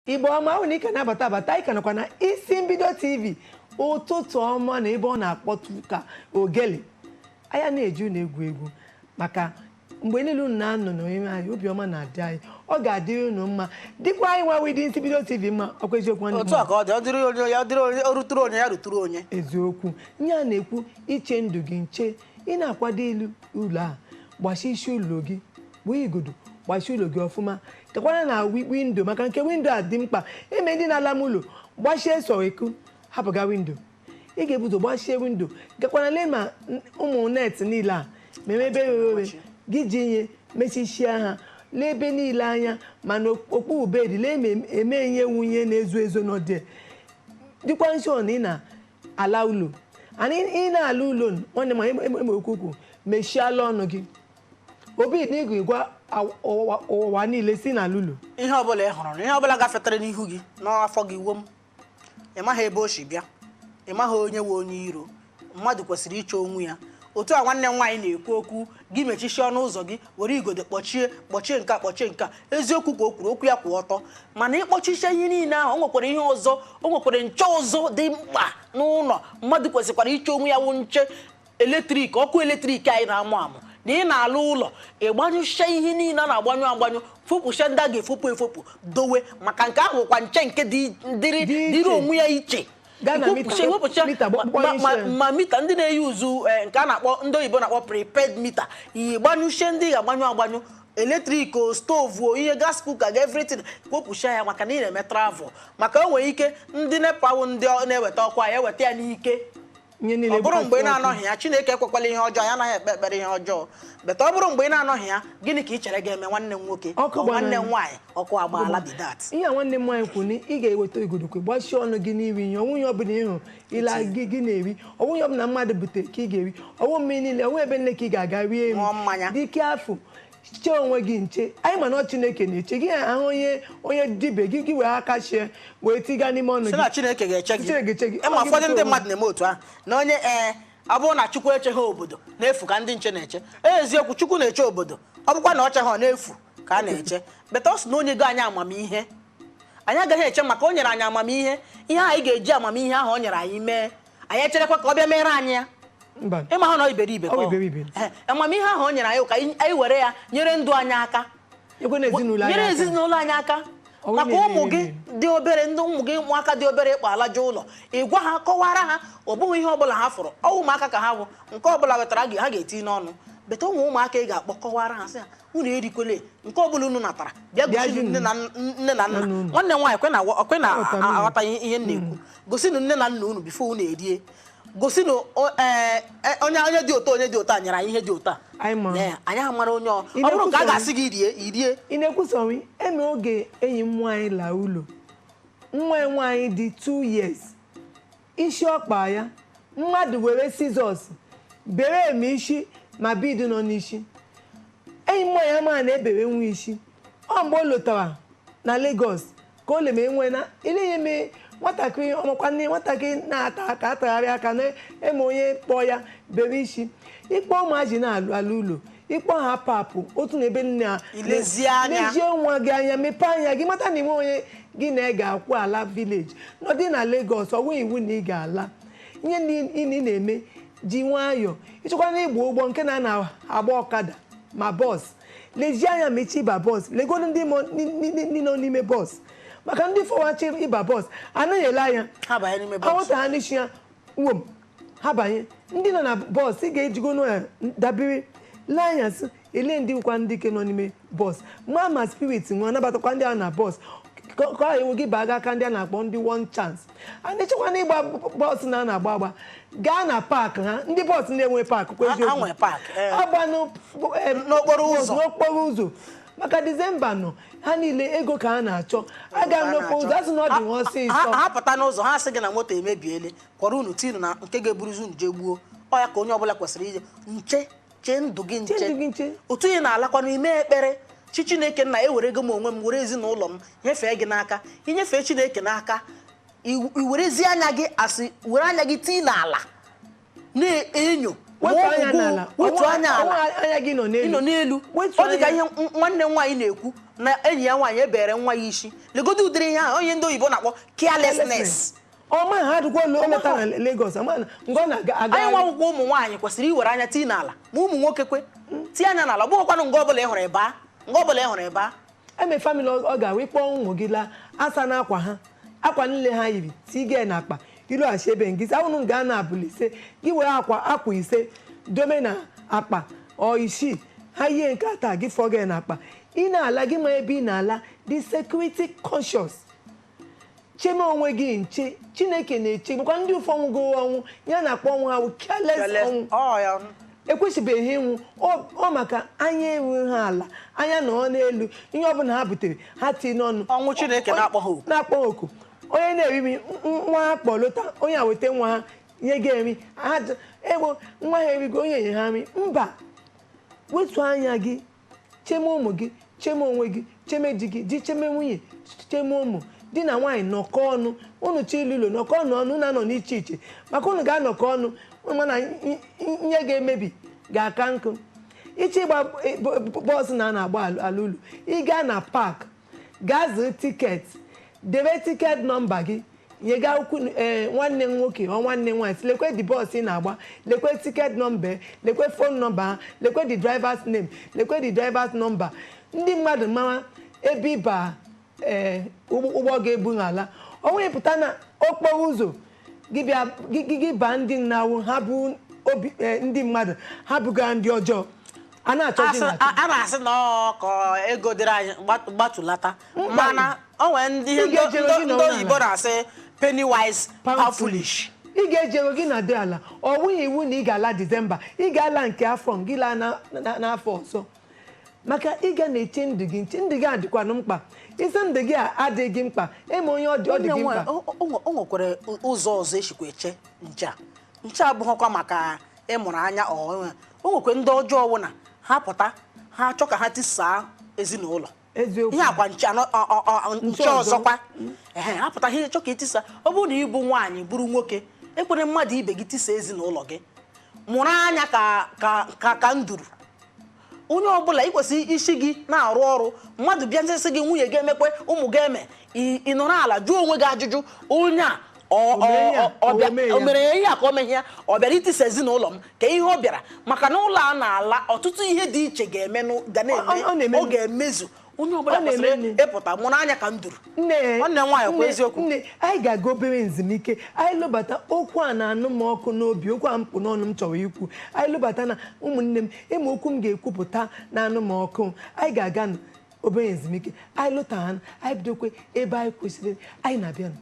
Igbo ọma, ahụ na ị ka na-abata abata, anyị ka nọkwa na Isi Mbido TV. Ụtụtụ ọma. Na ebe ọ na-akpọtụ ka ogele anya na-eji unu egwu egwu, maka mgbe niile unu na-anọ n'onye anyị, obiọma na-adị anyị. Ọ ga-adịrị unu mma, dịkwa anyị nwa widi Isi Mbido TV mma. Ọkwa eziokwu, nwanne m? Otu a ka ọ dị. Ọ dịrị onye ya dịrị onye, o ruturu onye, ya ruturu onye. Eziokwu, ihe a na-ekwu, iche ndụ gị nche. Ị na-akwado ilu ụlọ a, gbachi isi ụlọ gị, gbuo igodo, gbachi ụlọ gị ọfụma, gakwana na window, maka nke window a dị mkpa. Eme ndị na-ala m ụlọ gbachie sọ eku hapụga window. Ị ga-ebu ụzọ gbachie window, gakwana lee ma ụmụ net niile a ma ebe ghere oghe gị ji ihe mechichie ha. Lee ebe niile anya, mana okpuru bed, lee ma eme ihe wunye na-ezo ezo n'ọdị. Dịkwa nso na ị na-ala ụlọ and ị na-ala ụlọ, nwanne m, eme okwu ukwu, mechiala ọnụ gị obi na ịgụ gwa ụwa niile si n'ala ụlọ. Ihe ọbụla ị hụrụ na ihe ọbụla gafetere n'ihu gị n'afọ gị, wom, ị maghị ebe o si bịa, ị maghị onye nwe onye iro. Mmadụ kwesịrị iche onwe ya. Otu a nwanne m nwaanyị na-ekwu okwu gị, mechichie ọnụ ụzọ gị, were igodo kpọchie, kpọchie nke a, kpọchie nke a. Eziokwu ka o kwuru, okwu ya kwụ ọtọ. Mana ịkpọchiche ihe niile ahụ, o nwekwara ihe ọzọ, o nwekwara nche ọzọ dị mkpa n'ụlọ mmadụ kwesịkwara iche onwe ya, wụ nche electric, ọkụ electric anyị na-amụ amụ. Na ị na-alụ ụlọ, ịgbanyụcha ihe niile a na-agbanyụ agbanyụ, fopụcha ndị a ga-efopụ efopụ, dowe, maka nke ahụ kwa nche nke dị dịrị Dị iche. Dịrị onwe ya iche. Gaa na meter, Ikwopụcha, ewepụcha meter ma gbanyụchie. Ma meter ndị na-eyi uzu, nke a na-akpọ, ndị oyibo na-akpọ prepaid meter, ịgbanyụchie ndị ga-agbanyụ agbanyụ, electric o, stove o, ihe gas cooker ga, everything, kwopụcha ya, maka na ị na-eme travel, maka o nwere ike ndị NEPA wụ ndị na-eweta ọkụ anyị eweta ya n'ike. Ihe niile Ọ bụrụ mgbe ị gbukasị ọkụ. na-anọghị ya, Chineke ekwekwala ihe ọjọọ, ya anaghị ekpe ekpere ihe ọjọọ, better ọ bụrụ mgbe ị na-anọghị ya, gịnị ka ị chere ga-eme nwanne m nwoke? Ọkụ Ọ nwanne m gbara. nwaanyị, ọkụ agbaala bidat. Ihe a nwanne m nwaanyị kwuru na ị ga-eweta igodokwe, gbachie ọnụ gị n'iri ihe ọnwụ, ihe ọbụla ịhụ ịla gị gị na-eri, ọnwụ ihe ọbụla mmadụ butere ka ị ga-eri, ọnwụ mmiri niile, ọnwụ ebe nne ka ị ga-aga rie nri. Ṅụọ mmanya. Dike afọ chee onwe gị nche. Anyị ma na ọ Chineke na-eche gị. Ahụ onye onye dibe gị, gị wee aka chie wee tiga n'ime ọnụ Si gị. na Chineke ga-eche gị. Chineke ga-eche gị. Ịma Ọ gị ụfọdụ ndị bute. mmadụ na-eme otu ahụ na onye, ee, ọ bụrụ na Chukwu echeghị obodo na-efu ka ndị nche na-eche. Eziokwu, Chukwu na-eche obodo, ọ bụkwa na ọ cheghị, ọ na-efu ka a na-eche. Better ọ sị na onye go anyị amamihe, anyị agaghị eche, maka o nyere anyị amamihe. Ihe anyị ga-eji amamihe ahụ o nyere anyị mee, anyị echerekwa ka ọ bịa mere anyị ya? Mba. Ịma ha na ọ iberibe ka Ọ bụ ọ. iberibe. Ee, amamihe ahụ o nyere anyị ka anyị were ya nyere ndụ anyị aka. Nyekwa na ezinụlọ anyị Nyere aka. ezinụlọ anyị aka. Ọ bụrụ Maka na ụmụ gị dị obere, ndị ụmụ gị, ụmụaka dị obere, ịkpọ alaja ụlọ, ị gwa ha, kọwara ha, ọ bụghị ihe ọbụla ha fụrụ. Ọ ụmụaka ka ha bụ, nke ọbụla wetara ha ga-eti n'ọnụ. Better ụmụ ụmụaka ị ga-akpọ, kọwara ha, sị ha, unu erikwele nke ọbụla unu natara, bịa Bịa gosi jụnụ. nne na nne na nna. Nna unu. Nwanne m nwaanyị kwe na kwe na Aghọtara m. aghọta ihe m na-ekwu. Gosinụ nne na nna unu before unu erie. Gosinụ onye onye dị otu, onye dị otu a nyere anyị ihe dị otu a. Anyị ma. Ee, anyị amara onye ọ Ị ọ bụrụ nke a na-ekwusa ga-asị gị rie, irie. Ị na-ekwusa onwe eme. Oge enyi m nwaanyị laa ụlọ, nwa ya nwaanyị dị 2 years, isi ọkpa ya, mmadụ were scissors bere eme isi ma bead nọ n'isi. Enyi m nwaanyị ama na-ebere nwa isi. Ọ mgbe o lotara na Lagos ka o leme enwe na ile ihe mee nwatakịrị. Ọmakwa nne nwatakịrị na-ata aka, atagharị aka na-eme onye kpọọ ya bere isi. Ịkpọ ụmụazị na-alụ ala ụlọ, ịkpọ ha papụ otu na ebe nne ha. Ilezie anya. Lezie nwa gị anya, mepee anya gị, mata na inwe onye gị na-ege akwụ ala village nọdị na Lagos. Ọwụ iwu na ị ga-ala. Ihe niile ị na-eme, ji nwayọọ. Ịchọkwa na ịgba ụgbọ nke na na-agba ọkada ma bus, lezie anya mechie ịba bus, legodo ndị ndị nọ n'ime bus, maka ndị fọwachi ịba bus anaghị ele anya. Ha banye n'ime bus. Anwụnta ha n'isi ya wom, ha banye. Ndị nọ na bus, ị ga-ejigo nọ ya dabere lee anya, sị ele ndị nkwa ndị ke nọ n'ime bus, ma ma spirit nwa anabatakwa ndị a na bus, ka ọ ewu gị baa gị aka. Ndị a na-akpọ ndị one chance a na-echekwa na ịgba bus na a na-agba agba gaa na park ha. Ndị bus na-enwe park kwa Ha nwee park, ee. Agbanụ N'okporo ụzọ. N'okporo ụzọ, maka Disemba nọ, ha niile ego ka ha na-achọ. Aga m n'okporo ụzọ, a sị na ọ dị ha ọsịsọ. Ha pụta n'ụzọ, ha sị gị na moto emebiele, kwọrọ unu tinu na nke ga-eburuzi unu jee gbuo. Ọ ya ka onye ọbụla kwesịrị ije nche, chee ndụ gị nche. Chee ndụ gị nche. Otu ị na-alakwanụ, ime ekpere chi Chineke nna, ewerego m onwe m, were ezinụlọ m nyefee gị n'aka. Inyefee Chineke n'aka, i werezie anya gị, asị were anya gị tii n'ala na-enyo. Wetu ma anya ụmụ gị, n'ala. Wetu anya Ọnwa ala. anya gị nọ n'elu. Ị nọ n'elu. Wetu Ọ dị ka anya. ihe nwanne m nwaanyị na-ekwu. Na enyi ya nwaanyị ebere nwa ya isi. Legodo ụdịrị ihe ahụ onye ndị oyibo na-akpọ carelessness. Ọma ha dịkwa ụlọ lọta na Lagos, ama na mgbe ọ na-aga aga. Anyị nwa akwụkwọ, ụmụ nwaanyị kwesịrị iwere anya tii n'ala, ma ụmụ nwoke kwe tie anya n'ala. Ọ bụghịkwanụ nga ọbụla ị hụrụ ịba, nga ọbụla ị hụrụ ịba. Eme family ọ ga-awụ ịkpọ ụmụ gị laa, asa na akwa ha, akwa niile ha yiri tige na akpa, ilughachi ebe ngị awụnụ gaa na abụla 5, gị were akwa 5 dome na akpa ọ 6, ha yie nke taa, gị fọ gị na akpa. Ị na-ala, gị ma ebe ị na-ala, dị security conscious, cheme onwe gị nche. Chineke na-eche bụkwa ndị ụfọ nwụgo ọnwụ ya na-akpọ ọnwụ ha wụ careless ọnwụ. Ọ ya. Ekwesịbeghị ịnwụ ọ maka anya enwe ha ala, anya nọ n'elu, ihe ọbụla ha butere ha tinye n'ọnụ. Ọnwụ Chineke na-akpọ ha oku. Na-akpọ ha oku. Onye na-eri nwa ha kpọlụta, onye a weta nwa ha nye gị eri ha, egbo nwa ha erigo, onye nye ha nri. Mba, wetuo anya gị, cheme ụmụ gị, cheme onwe gị, cheme di gị, di cheme nwunye, cheme ụmụ. Di na nwaanyị nọkọ ọnụ, unu chọ ilu ụlọ, nọkọ ọnụ ọnụ, unu anọ n'iche iche, maka unu ga-anọkọ ọnụ, mana ihe ga-emebi ga-aka nkụ. Ịchọ ịgba bọọsụ na a na-agba ala ụlọ, ị gaa na park, gaa zụrụ ticket, debe ticket number gị, nyega ukwu nwanne m nwoke ọ nwanne m nwaanyị, sị lekwe the bus ị na-agba, lekwe ticket number, lekwe phone number ha, lekwe the driver's name, lekwe the driver's number. Ndị mmadụ mara ebe ịba ụgbọ ga-ebu n'ala. Ọ nwere pụta na okporo ụzọ gị bịa gị baa ndị na-awụ ha bụ obi ndị mmadụ ha bụga ndị ọjọọ a na-achọ gị na-achọ. A na-asị na ọ ka ego dịrị anyị gbatulata, mana o nwere ndị ihe Ị ga-ejere gị ndị nọrọ oyibo n'ala. na-asị penny wise pound foolish. Ị ga-ejere gị na dị ala. Ọ bụghị iwu na ị ga-ala Disemba, ị ga-ala nke afọ gị laa n'afọ ọzọ, maka ị ga na-eche ndụ gị nche. Ndụ gị adịkwanụ mkpa. Isi ndụ gị a adịghị gị mkpa, eme onye ọ dị gị mkpa. O nwekwara ụzọ ọzọ esikwa eche nche a. Nche abụghịkwa maka ịmụrụ anya. O nwekwa ndị ọjọọ wụ na ha pụta, ha chọ ka ha tisaa ezinụlọ. Eziokwu. Ihe akwa nche nche ọzọ. Ọzọkwa, ehe, ha pụta, ha chọ ka etisa. Ọ bụrụ na ị bụ nwaanyị bụrụ nwoke, ekwere mmadụ ibe gị tisa ezinụlọ gị. Mụrụ anya ka nduru. Onye ọbụla ị kwesịrị isi gị na-arụ ọrụ, mmadụ bịa nsị gị nwunye gị emekwe, ụmụ gị eme, ị nọrọ ala jụọ onwe gị ajụjụ: onye a O mere ihe a? O mee ya? O mere ihe a ka o meghe ya? Ọ bịara itisa ezinụlọ m ka ihe ọ bịara? Maka na ụlọ a na-ala, ọtụtụ ihe dị iche ga-eme ga Ọ na-eme. na-eme. Ọ ga-emezu. Onye ọbụla Ọ na-eme kwesịrị nne. ịpụta mụrụ anya ka nduru. Nne. Nwanne m nwaanyị, kwa Nne, eziokwu. Nne, anyị ga-aga obere nzumike. Anyị lụbata, okwu a na-anụ m ọkụ n'obi, okwu a m kpụ n'ọnụ m chọrọ ikwu. Anyị lụbata na ụmụnne m, ịma okwu m ga-ekwupụta na-anụ m ọkụ. Anyị ga-aga obere nzumike. Anyị lụta ha, anyị bidokwe ebe anyị kwesịrị. Anyị na-abịa.